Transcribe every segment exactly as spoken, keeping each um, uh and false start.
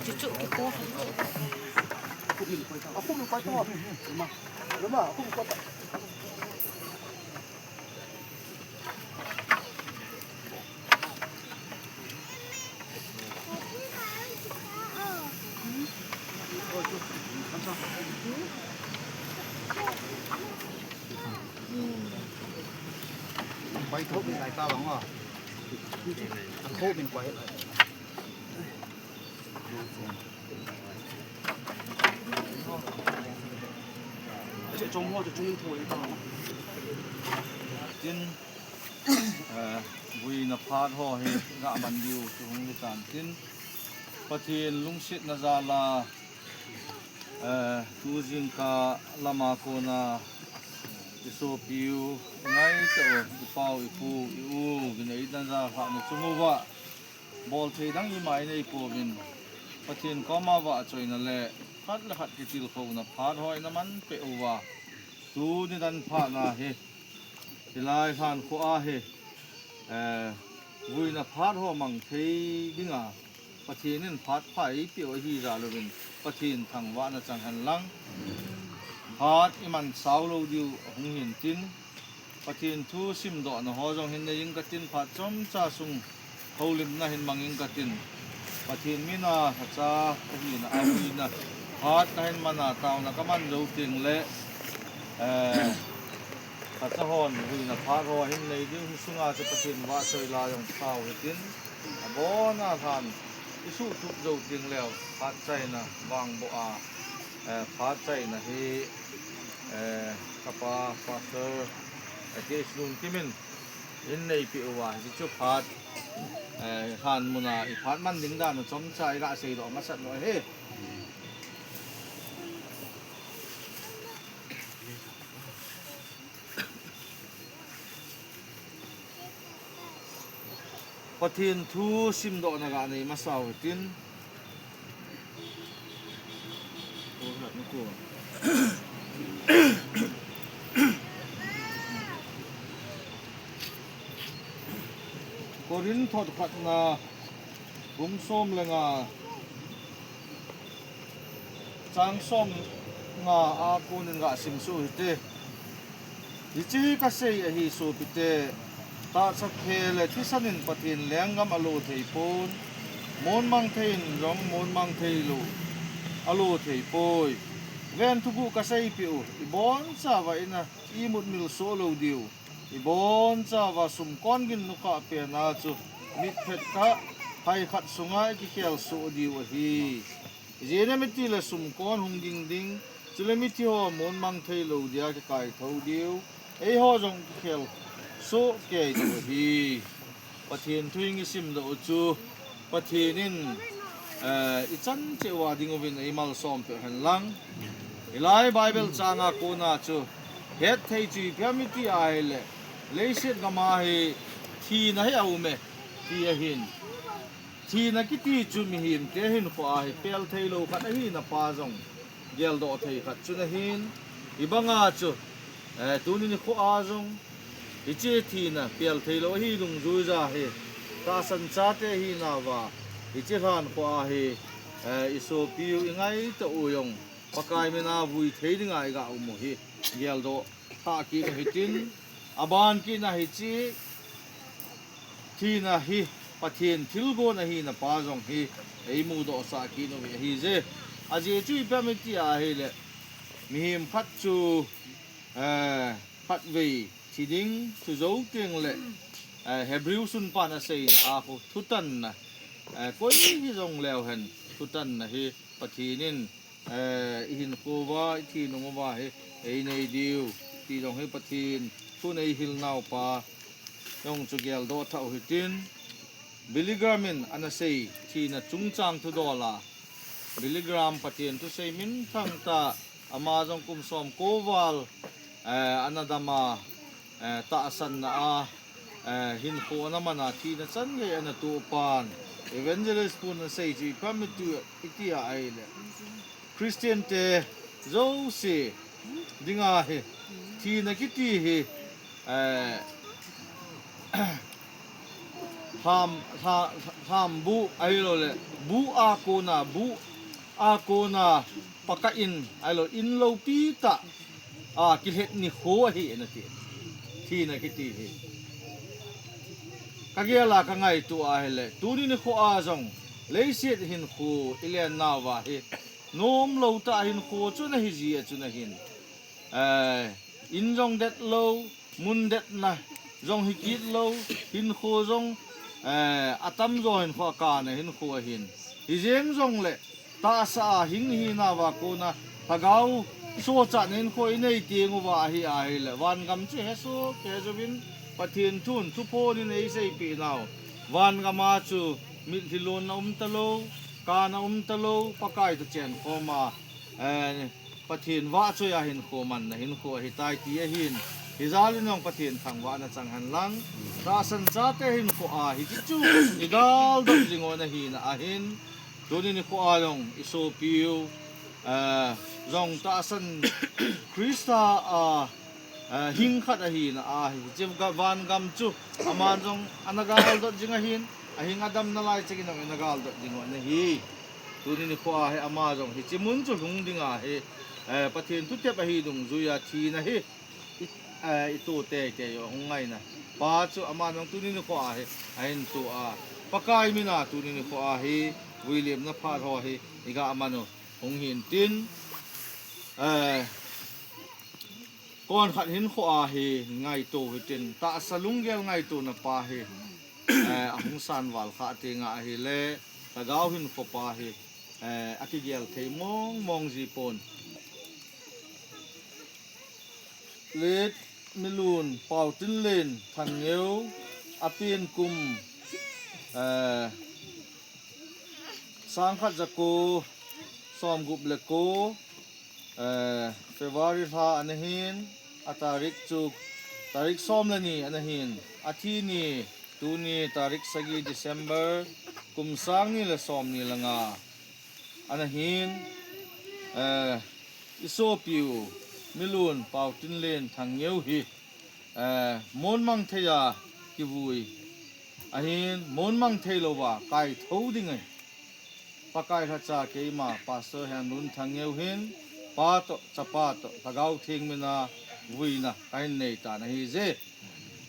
Chuchu kiko. Akhum koi ta. Akhum koi ta. Lama, lama, akhum koi ta. Bai thok ni lai ta bang wa. Thok min koi. Tin, eh, vuina phat ho hi ga man diu chu hung hi tan tin, Pathen lungsetna jal a, eh, tu jingkah lama kona i sopi u, i ngaito u, i pau, i pu, i u, vin eina jal kha na chung uva, bol thei dang ima i nei pouvin, Pathen koma vahchoina le khat le khat kitilkhouna phat ho ina man peh uva, tuni dan phat na hi, hilai lhan kho a hi, eh, vuina phat ho mang thei dinga Pathen in phat pha eipeh u ahi jal uvin, Pathen thangvahna chang hen lang, phat i man sao lou diu ahung hin tin, Pathen thu simdohna ho jong hin nei ing ka tin, phat chomcha sung houlimna hin mang ing ka tin, Pathen min a lhacha ka hina a vuina phat ka hin man a, taona ka man jou teng le, eh, lhacha hon vuina phat ho hin nei ding, hi sunga chu Pathen vahchoi la jong sao hi tin, abon a lhan i suhtup jou teng leu, phat chaina vangboh a, eh, phat chaina hi, eh, ka pa, Pastor, eh, K S Lungkim in, in nei peh uva, hichu phat, eh, lhan mun a i phat man ding dan u chomcha i ga seidoh masat u ahi. Pathen thu simdohna ga nei masa u hitin. Korinth thot khatna bung som le nga, chang som nga a konin ga simsuh u hite. Hiche hi kasei ahi sopite, tahsa phe le thisan in Pathen lenggam alo thei pon, mon mang thei in jong mon mang thei lou alo thei poi. Ven, thuguh kasei peh u, ibon chauva ina imut mil soh lou diu. Ibon chauva sumkon gin nukhah pen a chu mitphet kah phai khat sunga i kikhel soh diu ahi. Ijeh inem itile sumkon hung ging ding, chule mithi ho mon mang thei lou dia kikai tho diu, eiho jong kikhel soh kei diu ahi. Pathen thu i simdoh u chu, Pathen in, eh, ichan cheh uva ding uvin eimalsom peh hen lang. Hilai Bible chang a kona chu, hetthei chu ipi ham iti ahile, leiset gam a hi thina hi aum e, ti ahin. Thina kiti chu mihemte hinkho a hi pel thei lou khat ahina pa jong geldoh thei khat chu ahin. Hibanga chu, eh, tuni nikho a jong, hiche thina pel thei lou ahi dungjuija hi, tahsan chate hinauva, hiche lhan kho a hi, eh, i sopi u, i ngaito u jong Pakai min a vui thei dinga i ga um u hi geldoh tah kit u hitin, aban kit na hiche thina hi Pathen thilgon ahina pa jong hi eimudoh sah kit u ahi je. Ajeh chu ipi ham iti ahile, mihem khat chu, eh, khatvei thi ding, thi jou teng le, eh, Hebrew sunpan aseina a khu thutanna, eh, koi hijong leu hen thutanna hi Pathen in, eh, i hinkho uva, i thi nung uva hi einei diu, ti jong hi Pathen thu in eihil naupa jong chu geldoh tah u hitin, Billy Graham in ana sei, thina chungchang thudol a, Billy Graham Pathen thusei minthang tah, ama jong kum som ko val, eh, ana dam a, eh, tahsanna a, eh, hinkho ana man a, thina changei ana toh pan, Evangelist pun ana sei chu ipi ham iti ahile, Christian te jouse dinga hi, thina kiti hi, eh, Lham, lha, lham bu, ahilou le, bu a kona, bu a kona, pakah in, ahilou, in loupi tah, a, kilhet nikho ahi, ana ti. Thina kiti hi. Ka gel a ka ngaito ahile, tuni nikho a jong, leiset hinkho i len nauva hi, nomlou tah hinkho chu ana hi ji a chu ana hin. Eh, in jong det lou, mun detna jong hi kit lou, hinkho jong, eh, atamjo hinkho a kana hinkho ahin. Hijeng jongle, tahsa a hing hi nauva kona, lhagao sochatna hinkho i nei teng uva ahi ahile, vangam chu hesoh kei jouvin, Pathen thun thuphon in eiseipeh nau. Vangam a chu mitlhi lonna um talou, kana um talou, Pakai toh chenkhom a, eh, Pathen vahchoi a hinkho manna hinkho ahitai ti ahin. Hijal in jong Pathen thangvahna chang hen lang. Tahsan chate hinkho a hiche chu i galdot jing u ana hina ahin. Tuni nikho a jong i sopiu, eh, jong tahsan Christa a, eh, hing khat ahina ahi. Hiche ga-, vangam chu aman jong ana galdot jing ahin. Ahing adam nalai chengin jong ana galdot jing u ana hi. Tuni nikho a hi ama jong hiche mun chu lhung ding ahi, eh, Pathen thutep ahi dungjui a thina hi, i, eh, i to teitei u ahung ngaina. Pa chu ama jong tuni nikho a hi, ahin to a. Pakai min a tuni nikho a hi, vuilimna phat ho hi, i ga man u hung hin tin. Eh, Kon khat hinkho a hi ngaito hitin, tahsa lunggel ngaitona pa hi, eh, ahung sanval kha teng ahile, lhagao hinkho pa hi, eh, akigel thei mong mong ji pon. Let Milun Pautinlen Thangngeu, apen kum, eh, sangkhat jako somgup le ko, eh, February lha ana hin, a tarik chu, tarik som le ni ana hin, athi ni, tuni tarik sagi December, kum sang ni le som ni le nga ana hin, eh, i sopiu Milun Pautinlen Thangngeu hi, eh, mon mang thei a kivui ahin, mon mang thei louva kaitho ding ahi. Pakai lhacha keima Pastor Henlun Thangngeu hin, Pa toh, Chapa toh, Lhagao Theng min a vuina kahin nei tan ahi je.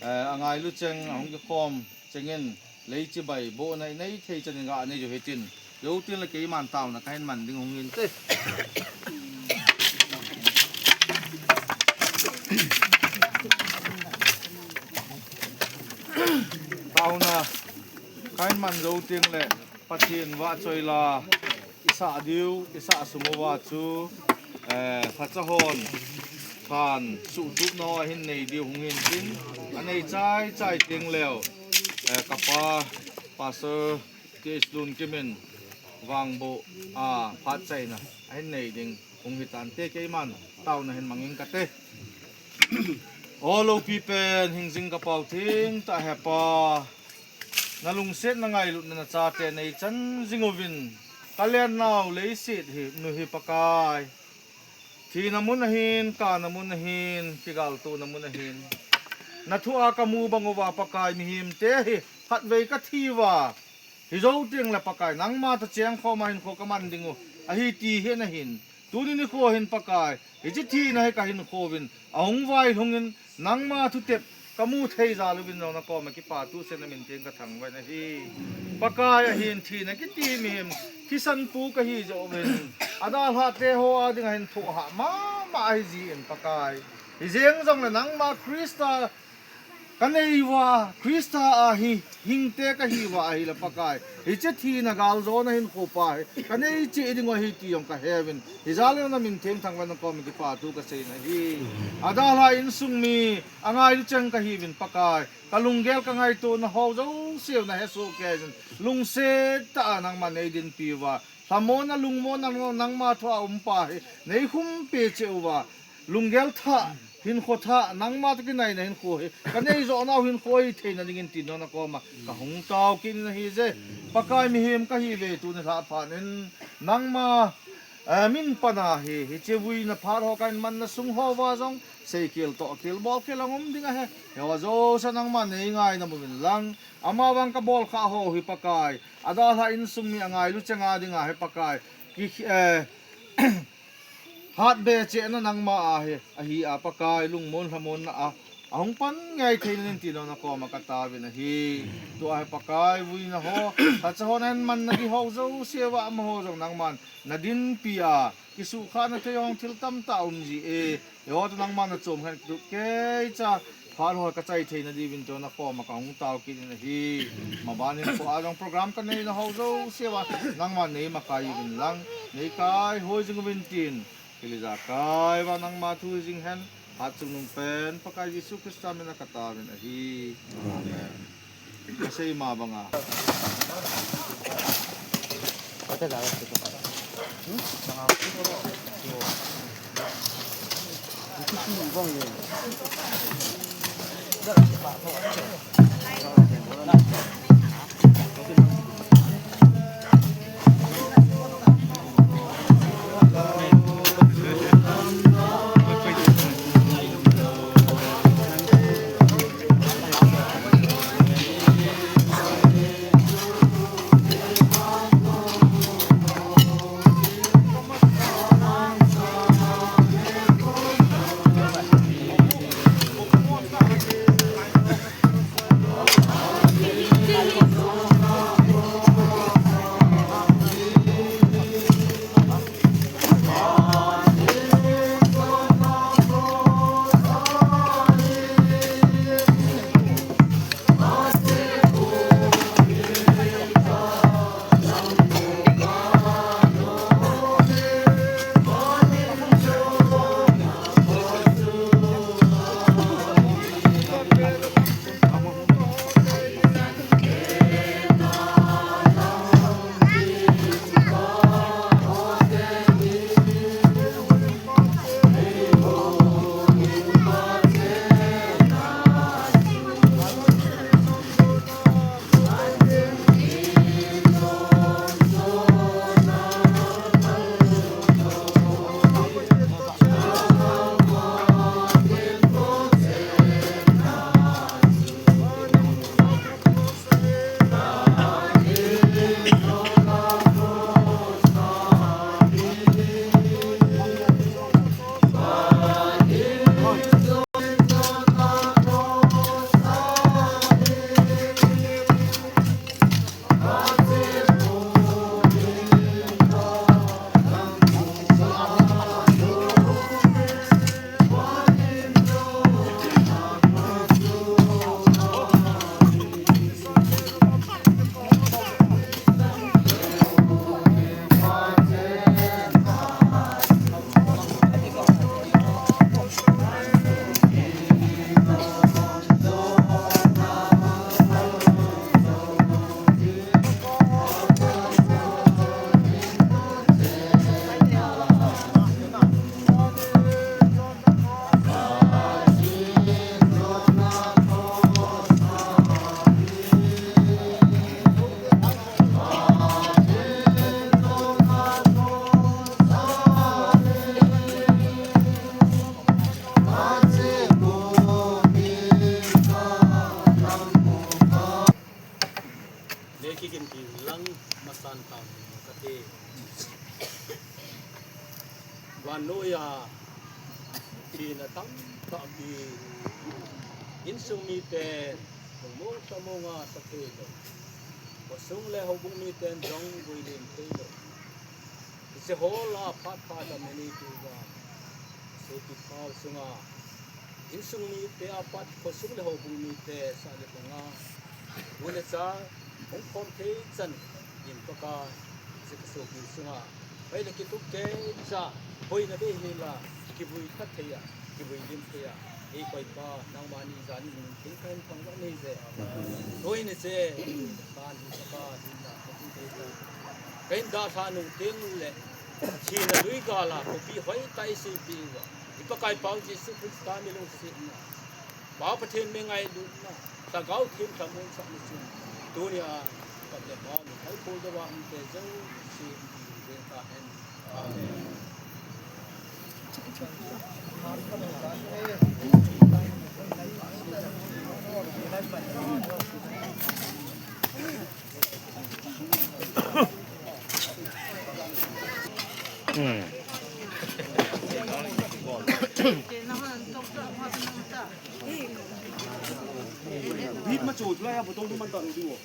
Eh, angailu cheng, ahung kikhom chengin, leichibai bohna i nei thei chan in ga nei u hitin. Jou tin le keiman taona kahin man ding hung hinte. Taona kahin man jou teng le Pathen vahchoi la i sah diu, i sah sung uva chu, eh, lhacha hon, than suhtup nau ahin nei diu hung hin tin, anei chai chai teng leu, eh, kapa, Pastor T H Lunkim in vangboh a phat chaina ahin nei ding hung hitante, keiman taona hin mang ing kate. O loupi pen hingjing ka Pau thengtah Hepa, na lungsetna ngailutna na chate nei chan jing uvin, ka len nau leiset hi nu hi Pakai. Thina mun ahin, kana mun ahin, kigaltona mun ahin. Na thu a ka mu bang uva Pakai, mihemte hi phatvei ka thi uva, hijou teng le Pakai, nangma toh chengkhom a hinkho ka man ding u ahi ti hi na hin. Tuni nikho hin Pakai, hiche thina hi ka hinkho uvin ahung vailhung in, nangma thutep ka mu thei jal uvin jong na koma kipathu sena min theng ka thangvah in ahi. Pakai, ahin thina kiti mihem thisan pu ka hi joh uvin, adalhah te ho a ding ahin thohhah mama ahi jin Pakai. Hijeng jongle nangma Christa ka nei uva, Christa a hi hingte ka hi uva ahile Pakai, hiche thina galjona hinkho pa hi ka nei cheh ding u ahi ti jong ka he uvin, hijal in na min theng thangvah in na koma kipathu ka sei in ahi. Adalhah insung mi, angailu cheng ka hi uvin Pakai, ka lunggel ka ngaitona ho jouse u na hesoh kei jin, lungset tah a nangman nei dinpi uva, lhamonna lungmonna nangma thu a um pa hi nei khumpi cheh uva, lunggel thah, hinkho thah, nangma toh kinaina hinkho hi ka nei joh nau hinkho hi theina dingin tin na koma ka hung tao kit in ahi je. Pakai, mihem ka hi uve, tuni lhah phat in nangma, eh, min pan a hi, hiche vuina phat ho kahin manna sung ho uva jong Seikhel tohkhel bolkhel hung um ding ahi. Hiho jouse nangman nei ngaidam uvin lang. Amavang kabol khah ho hi Pakai, adalhah insung mi angailu chenga dinga hi Pakai, ki, eh, hatbe chehna nangma ahi, ahi a Pakai, lungmon lhamonna a ahung pan ngei theina dingin tin nakoma kataovin ahi. Tua hi Pakai, vuina ho, phacha ho, nahin manna ding ho jouse uva amaho jong nangman nadinpi a, kisuhkhahna thei hung thil tamtah aum ji e. Hiho toh nangman nachom hen, kitup keicha, phat ho kachai theina diuvin tin nakoma kahung tao kit in ahi. Maban in kho a jong program kaneina ho jouse uva nangman nei makai uvin lang, nei kaihoi jing uvin tin, thil ijakai uva nangma thu hi jing hen, hatchungnung pen Pakai Jesu Christa mina kataovin ahi. Amen. Kasei ma banga. Nei kiginpi lang masan tao kate. Vannoiya thina tamtah pi, insung miten lungmong lhamonga sa thei lou. Khosung le houbung miten jong vuilim thei lou. Hiche ho lah a phat phat a mani tuva, sopi pau sunga, insung mite apat khosung le houbung mite sah le panga, u le cha hung khom thei chan in Pakai, hiche ka sopi sunga, hoile kitup keicha, boina bei hela, kivui kha thei a, kivui lim thei a, ei koipa, nangma ni jani nung thei kahin thangvah nei je. Tuin hiche, tan hi Pakai, hinna, ka tin thei ta. Kahin dalha nung teng le, thina lui gal a, khopi hoitah a eiseipi uva, i Pakai Pau Jesu Christa mi lungsetna, Pau Pathen mi ngailutna, Lhagao Theng lhamon sahna chun, tunia, kap le pau, mi thai khol deuva umte jouse, veng tahen. Amen. Bit ma chu lai a botol du man ta du.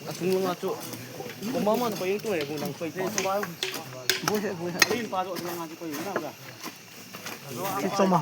Atung langa chu. Ko mama ko yung tu eh, ko nang ko yung tu. Boy, boy. Rin pa do langa chu ko yung na. Kichoma.